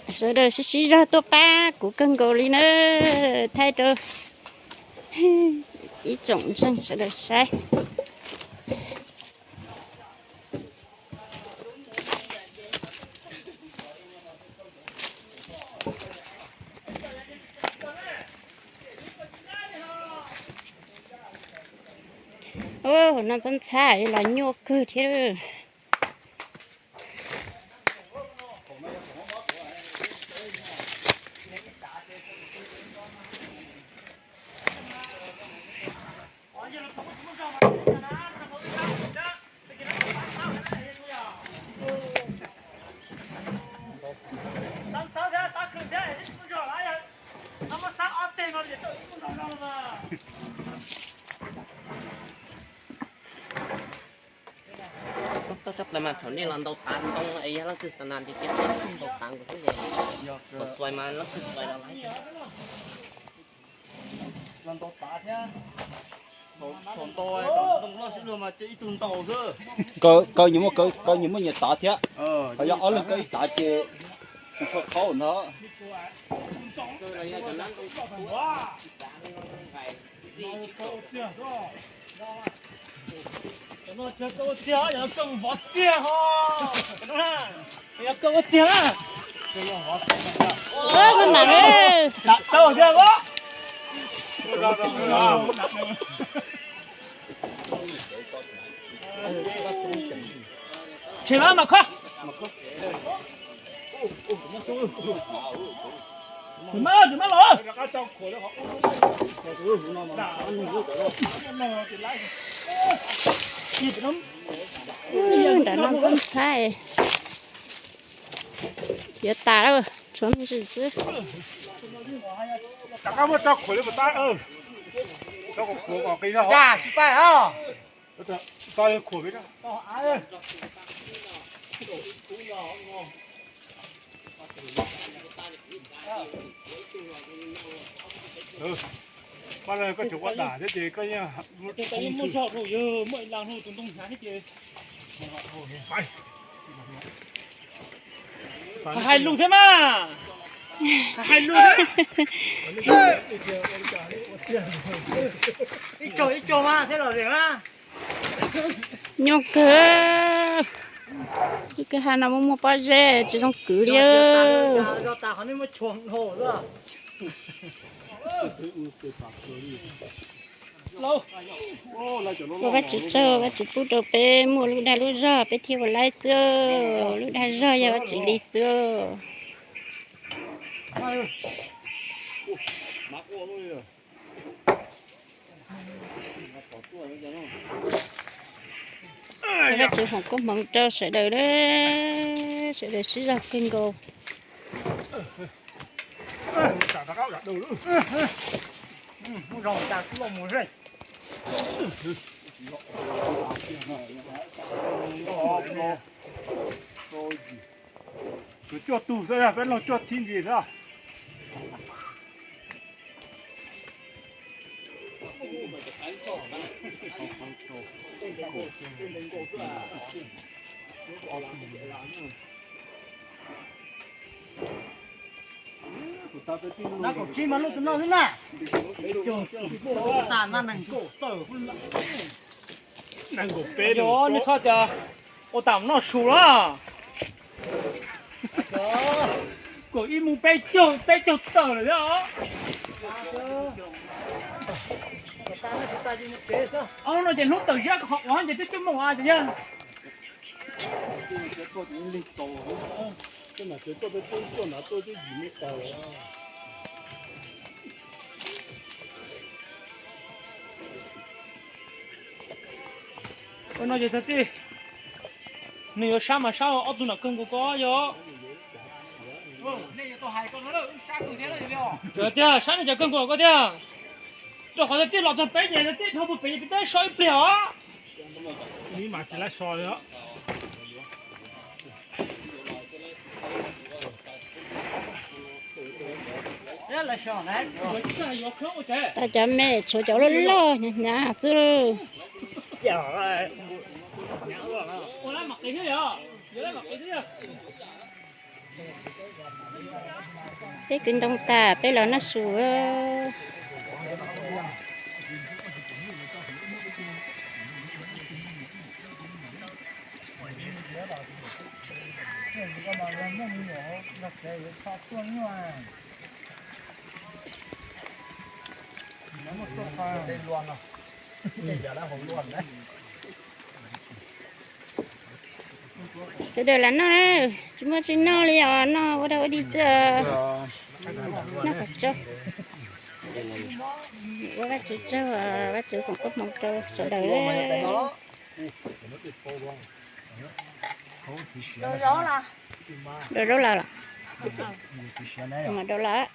Mas sawv daws sib sib zog tuaj pab kuv kawg nkaus li na, thaij rau ib tsoom ntseeg sawv daws saib. Ub, no ntxhab ntxhab los nyuaj kawg thiab. Toj tsob plaws mas thaum nej los ntaus tav ntoo es yog leej twg xa nas tiag tiag ntaus tav nkaus xwb ces, thaum xuas mas leej twg xuas los laiv. Los ntaus tav thiab. Thaum ntaus ntoo loj xwb luag mas cia ib tug ntaus xwb. Kaw nyias muaj, kaw nyias muaj nyias tav thiab. Ho yog ob leeg kaw ib tav ces tsis tshua khaub ntag. Tshem mas mas khob. Tsis mab los, tsis mab los. Nram no ntxhab ntxhab, yuav tas lawm, tshuav me ntsis xwb. Koj tseem ua dam thiab ces koj yeej muaj zog rau, yog muaj ib las hlau tus ntoo hnyav thiab ces hais lus thiab mas, hais lus thiab. Ib co ib co mas thiab los zeem mas. Nyuaj kawg. Lub kwj ha no muaj muaj pob zeb tsis zoo kwv li. Ua Vajtswv tsaug, Vajtswv pub rau peb muaj lub dag lub zog peb thiaj ua laib xwb. Lub dag zog yog Vajtswv li xwb. Vajtswv foom koob hmoov rau sawv daws, sawv daws sib zog kawg nkaus. Kwv cuaj tug xwb, peb laug cuaj thib ntsis xwb. Na kaum tsib mas luj tus no xwb na. Tas na nees nkaum tawm. Nees nkaum peb, nej txhob tias ua tas noj su na. Kaum ib mus peb caug, peb caug tawm lawm thiab os. Ob hnub no ces hnub tawm zeb qhov uas ces twb coj mus ua ces yog. Ua no ces tag tij, nws yuav sab mas sab, ob tug nam kawg nkaus ko yog. Tiag, sab nej cov kawg nkaus ko tiag. Rau qhov tag tij los txog peb ces tag tij dhau puag pem ces peb teb so ib pliag os. Tau cov me tshuav cov loj loj hnyav hnyav xwb. Peb kwv ntoo tas peb los noj su. Sawv daws lam noj, tsis muaj tsis noj li os, noj ua dog ua dig xwb. Noj kom tsau. Ua Vajtswv tsaug, Vajtswv foom koob hmoov rau sawv daws. Rau zaub los? Rau zaub los. Rau los.